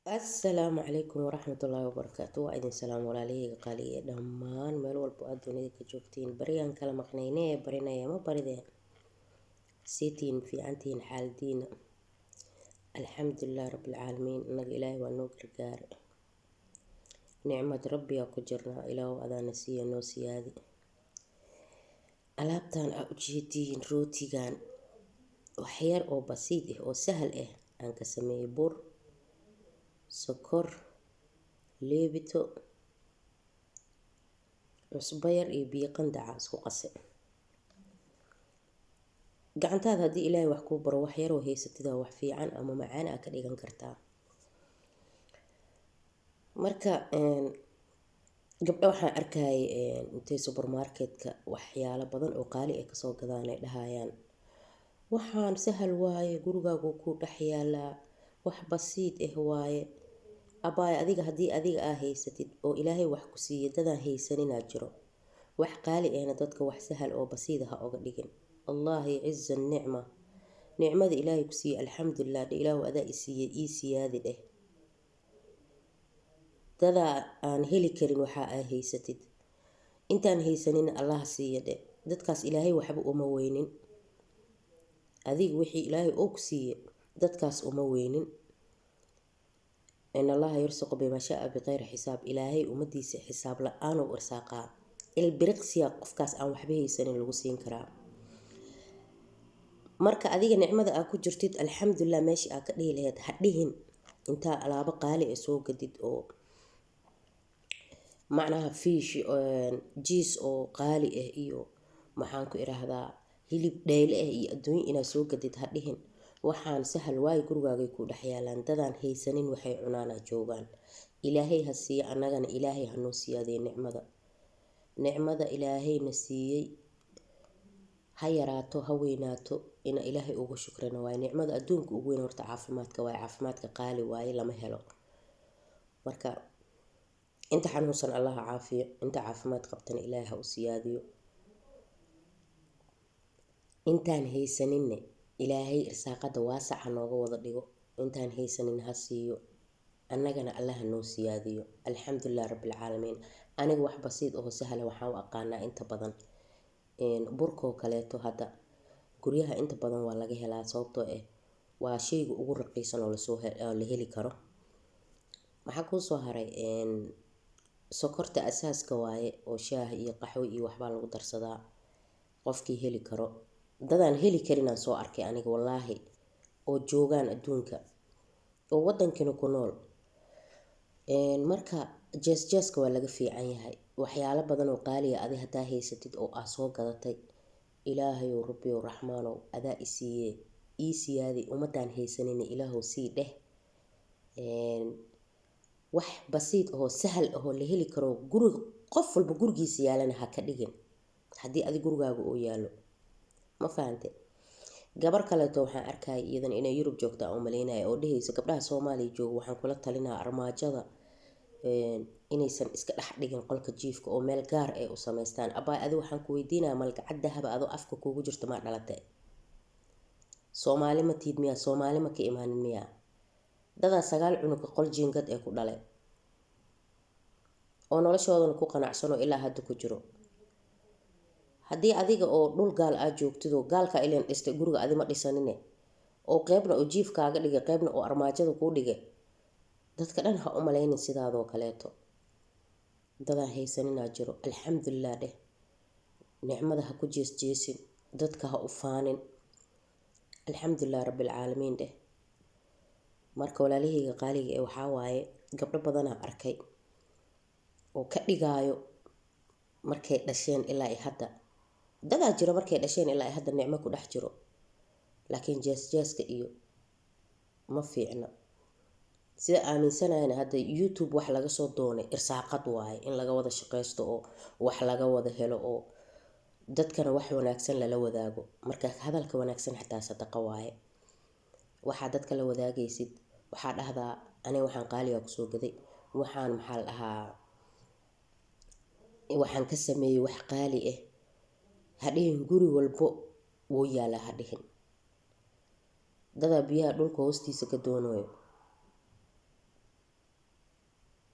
Asalaamu calaykum waraxmatullaahi wabarakaatu. Waa idin salaam, walaalahayga qaaliga ee dhammaan meel walbo aad dunida ka joogtiin. Baryaan kala maqnayne, barinaya ma barideen? Siitiin, fiicantihiin? Xaaladiina? Alxamdulilah rabbilcaalamiin. Innaga Ilaahay waa noo gargaare, nicmad rabbiyaa ku jirnaa. Ilaahu adaana siiya, noo siyaadi. Alaabtan aa ujeediin, rootigan, waxyar oo basiid ah oo sahal ah aan ka sameeyey: bur, sokor, leebito, cusbo yar iyo biyo qandaca isku qase. Gacantaada haddii Ilaahay wax kuu baro, wax yaroo haysatida wax fiican ama macaan aa ka dhigan kartaa. Marka gabdho waxaan arkayay intay supermarketka waxyaalo badan oo qaali ah kasoo gadaan ay dhahayaan, "Waxaan sahal waaye, gurigaagu ku dhex yaalaa, wax basiid ah waaye." Abaay, adiga haddii adiga aa haysatid oo Ilaahay wax ku siiya, dadaan haysaninaa jiro. Wax qaali ahna dadka wax sahal oo basiid ah ha oga dhigin. Allah yaciza nicma, nicmada Ilaahay ku siiyey, alxamdulilah dheh. "Ilaahu adaa i siiyey, ii siyaadi," dheh. Dadaa aan heli karin waxaa aa haysatid. Intaan haysanin Allah siiya dheh. Dadkaas Ilaahay waxba uma weynin. Adiga wixii Ilaahay oo ku siiye dadkaas uma weynin. In Allaha yarsuqu bimaa shaa biqeyri xisaab. Ilaahay ummadiisa xisaab la-aan u irsaaqaa. Ilbiriqsiya qofkaas aan waxba haysanin lagu siin karaa. Marka adiga nicmada aa ku jirtid, alxamdulilah, meeshii aa ka dhihi lahayd ha dhihin. Intaa alaabo qaali ah soo gadid oo macnaha fish, cheese oo qaali ah iyo, maxaan ku iraahdaa, hilib dheyle ah iyo adduunyo inaad soo gadid ha dhihin, "Waxaan sahal waayo, gurigaagay ku dhex yaalaan." Dadaan haysanin waxay cunaana joogaan. Ilaahay ha siiyo, annagana Ilaahay hanoo siyaadiyo nicmada. Nicmada Ilaahayna siiyey, ha yaraato ha weynaato, ina Ilaahay ugu shukrina waaye. Nicmada adduunka ugu weyn horta caafimaadka waaye. Caafimaadka qaali waaye, lama helo. Marka inta xanuunsan Allaha caafiyo, inta caafimaad qabtana Ilaahay ha u siyaadiyo. Intaan haysaninne Ilaahay irsaaqada waasac ha nooga wada dhigo. Intaan haysanin ha siiyo, annagana Allaha noo siyaadiyo. Alxamdulilah rabbilcaalamiin. Aniga wax basiid oo sahla waxaan u aqaanaa inta badan burkoo kaleeto. Hadda guryaha inta badan waa laga helaa, sababtoo ah waa sheyga ugu raqiisan oo lasoo la heli karo. Maxaa kuusoo haray? Sokorta asaaska waaye oo shaah iyo qaxwo iyo waxbaa lagu darsadaa, qofkii heli karo. Dadaan heli karinaan soo arkay aniga, wallaahi, oo joogaan adduunka oo wadankina ku nool. Marka jees jeeska waa laga fiican yahay. Waxyaalo badan oo qaaliya adi hadaa haysatid oo aa soo gadatay, "Ilaahayow, Rabbiyow, Raxmaanow, adaa i siiyee, ii siyaadi. Ummadaan haysanina Ilaahow sii," dheh. Wax basiid ahoo sahal ahoo la heli karo, guriga qof walba gurigiisa yaalana ha ka dhigin haddii adi gurigaaga uu yaalo. Ma fahante? Gabar kaleeto waxaan arkaya, iyadana inay Yurub joogta aan umaleynaya, oo dhehaysa, "Gabdhaha Soomaaliya jooga waxaan kula talinaa armaajada inaysan iska dhex dhigin qolka jiifka oo meel gaar ay u samaystaan." Abaay, adi waxaan ku weydiinaya, malgacad dahaba adoo afka kuugu jirta maa dhalatay? Soomaali ma tiid miyaa? Soomaali ma ka imaanin miyaa? Dadaa sagaal cunuga qol jiingad ee ku dhalay oo noloshoodana ku qanacsanoo ilaa hadda ku jiro. Haddii adiga oo dhul gaal aa joogtidoo, gaalka ileen dhistay guriga, adi ma dhisanine, oo qeybna oo jiifkaaga dhigay, qeybna oo armaajada kuu dhigay, dadka dhan ha u malaynin sidaadoo kaleeto. Dadaan haysaninaa jiro. Alxamdulilah dheh, nicmada ha ku jees jeesin, dadka ha u faanin. Alxamdulilah rabbilcaalamiin dheh. Marka walaalahayga qaaliga ee, waxaa waaye gabdho badanaa arkay oo ka dhigaayo markay dhasheen ilaa i hadda. Dadaa jiro markay dhasheen ilaa i hadda nicmo ku dhex jiro, laakiin jees jeeska iyo ma fiicna. Sida aaminsanayana, hadda YouTube wax laga soo doonay irsaaqad waaye, in laga wada shaqeysto oo wax laga wada helo oo dadkana wax wanaagsan lala wadaago. Marka hadalka wanaagsan xataa sadaqa waaye. Waxaa dadka la wadaagaysid, waxaa dhahdaa, "Aniga waxaan qaaliga kusoo gaday, waxaan, maxaa la dhahaa, waxaan ka sameeyey wax qaali ah." Ha dhihin, "Guri walbo wuu yaalaa," ha dhihin. Dadaa biyaha dhulka hoostiisa ka doonayo.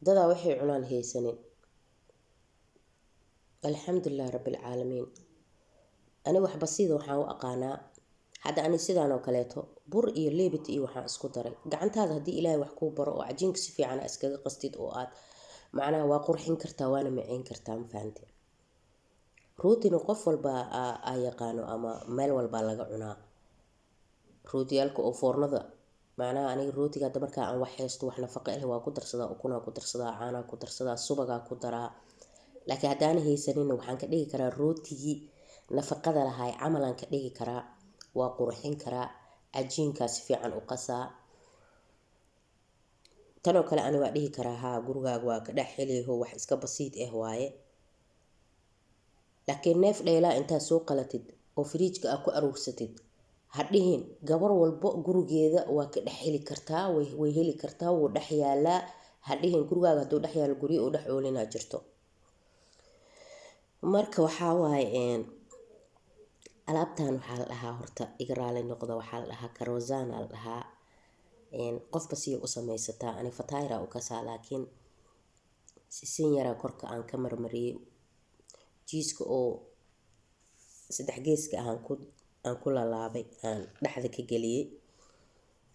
Dadaa waxay cunaan haysanin. Alxamdulilah rabbilcaalamiin. Ani wax basiida waxaan u aqaanaa hadda ani sidaan oo kaleeto bur iyo leebit iyo waxaan isku daray. Gacantaada haddii Ilaahay wax kuu baro oo cajiinka si fiican aa iskaga qastid oo aad macnaha waa qurxin kartaa, waana maceyn kartaa, ma fahante? Rootina qof walba aa yaqaano ama meel walbaa laga cunaa. Rootiyaalka oo foornada, macnaha aniga rootiga hadda markaa aan wax haysto, wax nafaqo leh waa ku darsadaa, ukunaa ku darsadaa, caanaa ku darsadaa, subagaa ku daraa. Laakiin haddaana haysaninna waxaan ka dhigi karaa rootigii nafaqada lahaay camalaan ka dhigi karaa, waa qurxin karaa, cajiinkaa si fiican u qasaa. Tanoo kale ani waa dhihi karaa haa, gurigaaga waa ka dhex heliho, wax iska basiid ah waaye. Laakiin neef dheelaa intaad soo qalatid oo firiijka aad ku aruursatid, ha dhihin gabar walbo gurigeeda waa ka dhex heli kartaa, way heli kartaa, wuu dhex yaalaa. Ha dhihin gurigaaga hadduu dhex yaalo, guryo uu dhex oolinaa jirto. Marka waxaa waaye alaabtan waxaa la dhahaa, horta iga raali noqda, waxaa la dhahaa karozana la dhahaa. Qofba siya u samaysataa, ani fataira u kasaa, laakiin sisin yaraa korka aan ka marmariyey, jiiska oo saddex geeska ah aan ku lalaabay, aan dhexda ka geliyey.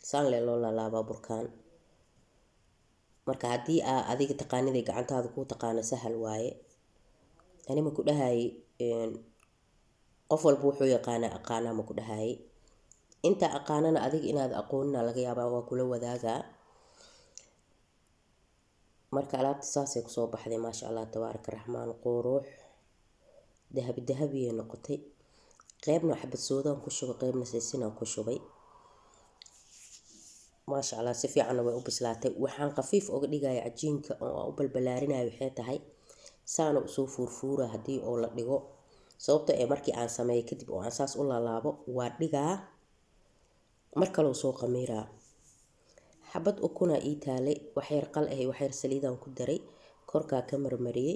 Saan lee loo lalaabaa burkaan. Marka haddii aa adiga taqaaniday, gacantaada kuu taqaano, sahal waaye. Ani ma ku dhahay qof walba wuxuu yaqaanaa aqaanaa, ma ku dhahay. Inta aqaanana adiga inaad aqoonina laga yaabaa, waa kula wadaagaa. Marka alaabta saasay kusoo baxday, maasha Allah tabaaraka raxmaan, qurux dahabi dahabiyay noqotay. Qeybna xabad soodaan ku shubay, qeybna sisinaan ku shubay. Maasha Allah, si fiicanna way u bislaatay. Waxaan khafiif uga dhigaya cajiinka oo aan u balbalaarinaya waxay tahay saana usoo fuurfuura haddii oo la dhigo, sababto ee markii aan sameeyo kadib oo aan saas u laalaabo, waa dhigaa, mar kaloo soo qamiiraa. Xabad ukunaa ii taalay, waxyar qal ah iyo waxyar saliidaan ku daray, korkaa ka marmariyey,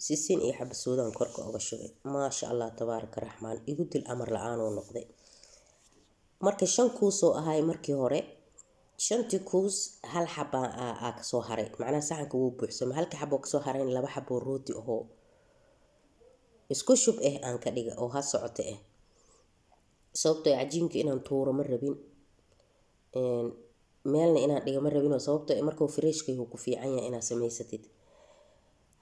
sisin iyo xabad soodaan korka uga shubay. Maasha Allah tabaaraka raxmaan, igu dil amar la-aan oo noqday. Marka 5 kuus oo ahay markii hore, shantii kuus hal xabaa aa kasoo haray, macnaha saxanka wuu buuxsamay. Halka xaboo kasoo harayn laba xaboo rooti ahoo isku shub ah aan ka dhiga oo ha socota ah, sababtoo cajiinka inaan tuuro ma rabin, meelna inaan dhiga ma rabin, sababtoo markuu freshka yahu ku fiican yahay inaad samaysatid.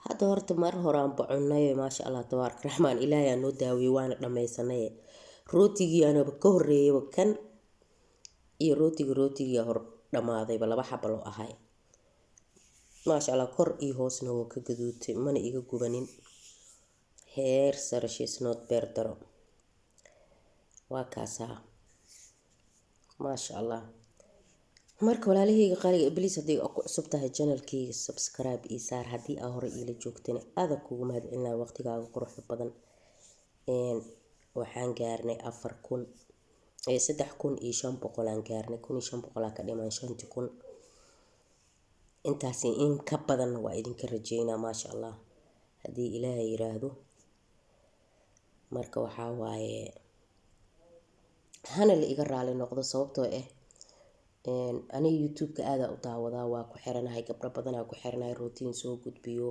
Hadda horta mar horaanba cunay, maasha Allah tabaaraka raxmaan, Ilaahay aa noo daawiyey, waana dhammaysanay. Rootigii anaba ka horeeyaba kan iyo rootiga, rootigii hor dhammaadayba laba xaba loo ahay. Maasha Allah, kor iyo hoosna wuu ka gaduutay, mana iga gubanin. Heer sare, shiisnood beer daro waa kaasaa, maasha Allah. Marka walaalahayga qaaliga, ibliis, haddii ku cusub tahay channelkayga, subscribe ii saar. Haddii aa hore iila joogtana, aada kugu mahadcelinaya waqtigaaga quruxda badan. Waxaan gaarnay 4000, 3500 aan gaarnay, 1500 aa ka dhiman 5000. Intaasi in ka badanna waa idinka rajeynaa, maasha Allah, haddii Ilaahay yiraahdo. Marka waxaa waaye hana la iga raali noqdo, sababtoo ah aniga YouTube-ka aada u daawadaa, waa ku xiranahay, gabdho badanaa ku xiranahay, routine soo gudbiyo,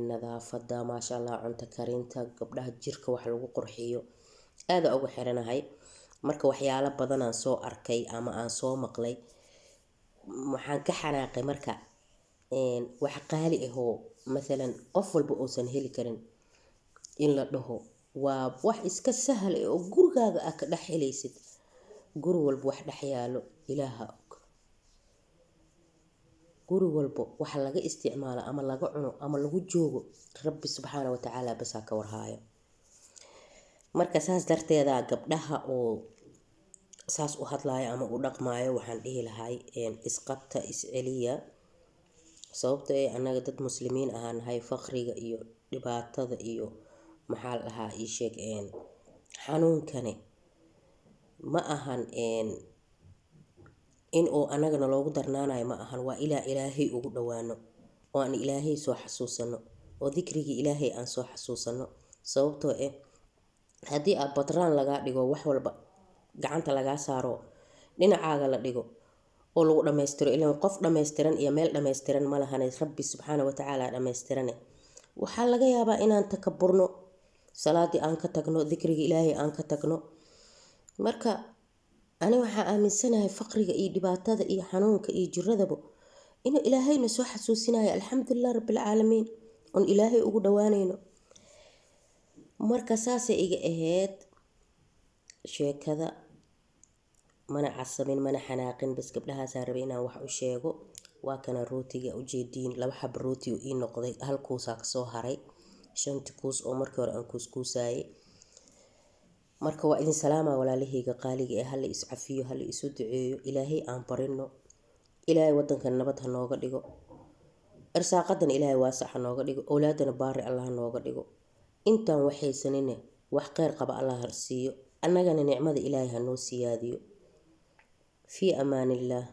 nadaafada, maasha Allah, cunto karinta, gabdhaha jirka wax lagu qurxiyo, aada ugu xiranahay. Marka waxyaalo badan aan soo arkay ama aan soo maqlay, waxaan ka xanaaqay. Marka wax qaali ahoo mathalan qof walba uusan heli karin in la dhaho waa wax iska sahal ah oo gurigaaga aa ka dhex helaysid. Guri walba wax dhex yaalo Ilaaha og. Guri walbo waxa laga isticmaalo ama laga cuno ama lagu joogo, Rabbi subxaana watacaala basaa ka warhaayo. Marka saas darteeda gabdhaha oo saas u hadlaayo ama u dhaqmaayo waxaan dhihi lahay isqabta, isceliya, sababta ee annaga dad Muslimiin ahaa nahay. Faqriga iyo dhibaatada iyo maxaa la dhahaa, ii sheeg, xanuunkani ma ahan in uu annagana loogu darnaanayo, ma ahan. Waa ilaa Ilaahay ugu dhawaano oo aan Ilaahay soo xasuusano oo dikrigii Ilaahay aan soo xasuusano, sababtoo ah haddii aad batraan lagaa dhigo, wax walba gacanta lagaa saaro, dhinacaaga la dhigo. Oo lagu dhammaystiro, ilaan qof dhammaystiran iyo meel dhammaystiran ma lahane, Rabbi subxaana watacaala dhammaystirane. Waxaa laga yaabaa inaan takaburno, salaadii aan ka tagno, dikriga Ilaahay aan ka tagno. Marka ani waxaa aaminsanahay faqriga iyo dhibaatada iyo xanuunka iyo jiradaba inuu Ilaahayna soo xasuusinayo alxamdulilah rabbilcaalamiin, oon Ilaahay ugu dhawaanayno. Marka saasay iga ahayd sheekada. Mana casabin, mana xanaaqin, bas gabdhahaasaa rabay inaan wax u sheego. Waa kana rootiga ujeediin, laba xaba rooti oo ii noqday, hal kuusaa kasoo haray shanti kuus oo markii hore aan kuuskuusaayay. Marka waa idin salaama, walaalahayga qaaliga ee. Hala is cafiyo, hala isu duceeyo, Ilaahay aan barino. Ilaahay wadankan nabad ha nooga dhigo, irsaaqadana Ilaahay waasac ha nooga dhigo, owlaadana baari Allah ha nooga dhigo. Intaan waxaysanine wax kheyr qaba Allah ha siiyo, annagana nicmada Ilaahay ha noo siyaadiyo. Fii amaanillaah.